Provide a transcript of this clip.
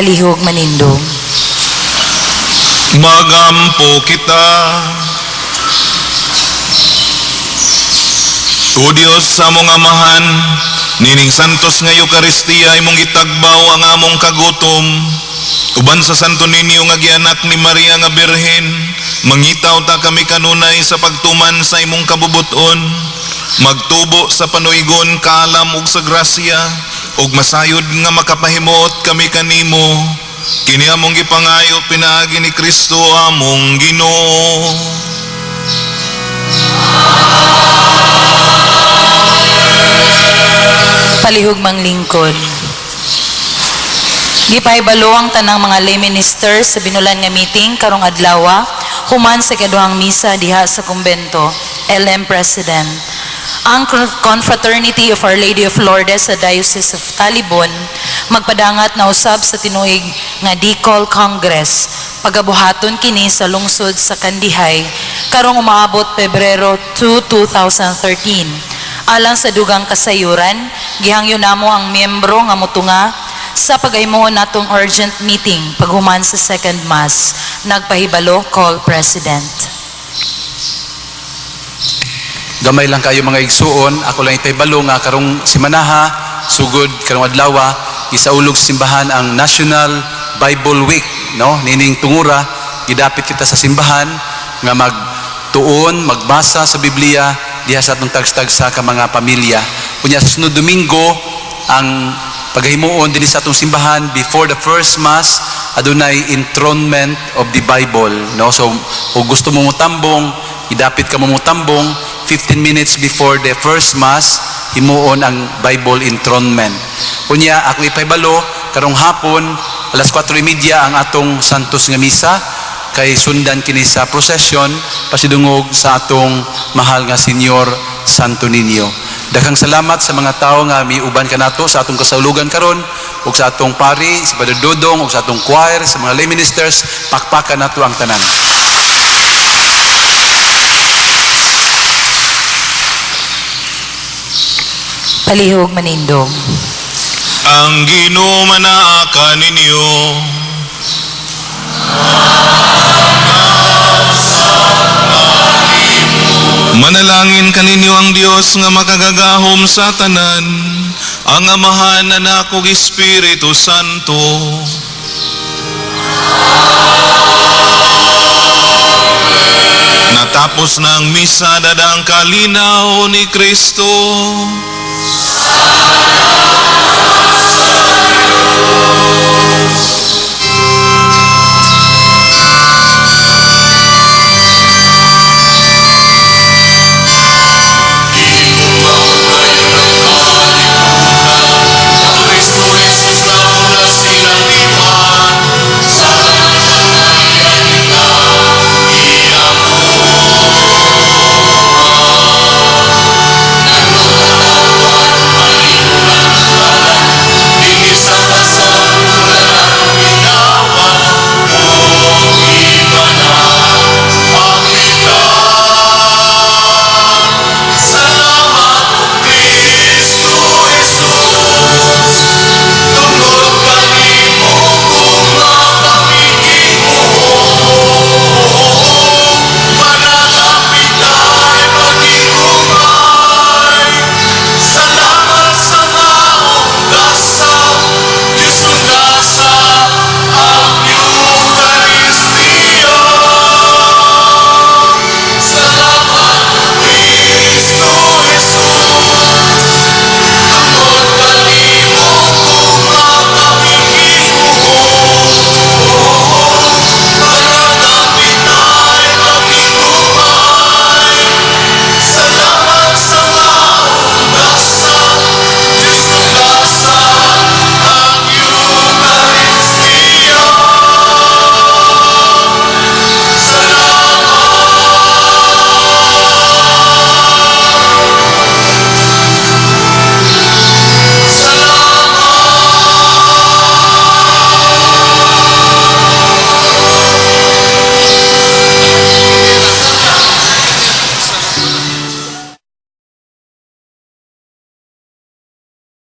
Palihog manindog. Magampo kita. O Dios sa among Amahan, nining santos nga Eukaristiya imong gitagbaw ang among kagutom. Uban sa Santo Niño nga gianak ni Maria nga Birhen, mangitaw ta kami kanunay sa pagtuman sa imong kabubuton, magtubo sa panuigon, kaalam ug sa grasya, ug masayod nga makapahimuot kami kanimo. Kini among gipangayo pinaagi ni Kristo among Ginoo. Palihog manglingkod. Gipahibalo ang tanang mga lay ministers sa binulan nga meeting karong adlaw human sa ikaduhang misa diha sa kumbento. LM President. Ang Confraternity of Our Lady of Lourdes sa Diocese of Talibon magpadangat na usab sa tinuig nga Dicol Congress pagabuhaton kini sa lungsod sa Kandihay karong umaabot Pebrero 2, 2013. Alang sa dugang kasayuran, gihangyo namo ang miyembro nga motunga sa paghimuon natong urgent meeting paghuman sa second mass. Nagpahibalo, call President. Gamay lang kayo mga igsuon, ako lang ipahibalo nga karong simanaha, sugod karong adlaw, gisaulog sa simbahan ang National Bible Week, no? Nining tungura, gidapit kita sa simbahan nga magtuon, magbasa sa Biblia diha sa atong tagsa-tagsa ka mga pamilya. Unya sa sunod Domingo ang paghimuon dinhi sa atong simbahan before the first mass adunay enthronement of the Bible, no? So kung gusto mo motambong, idapit ka mo motambong 15 minutes before the first mass, himuon ang Bible enthronement. Unya ako ipahibalo karong hapon alas 4:30 ang atong Santos nga misa kay sundan kini sa procession pasidungog sa atong mahal nga Senyor Santo Niño. Daghang salamat sa mga tawo nga miuban kanato sa atong kasaulugan karon ug sa atong pari, si Brother Dodong, ug sa atong choir, sa mga lay ministers, pakpakan nato ang tanan. Palihog manindog. Ang Ginoo manaa kaninyo. Manalangin kaninyo ang Dios nga makagagahom sa tanan, ang Amahan, Anak ug Espiritu Santo. Natapos na ang misa, dadang kalinaw ni Kristo.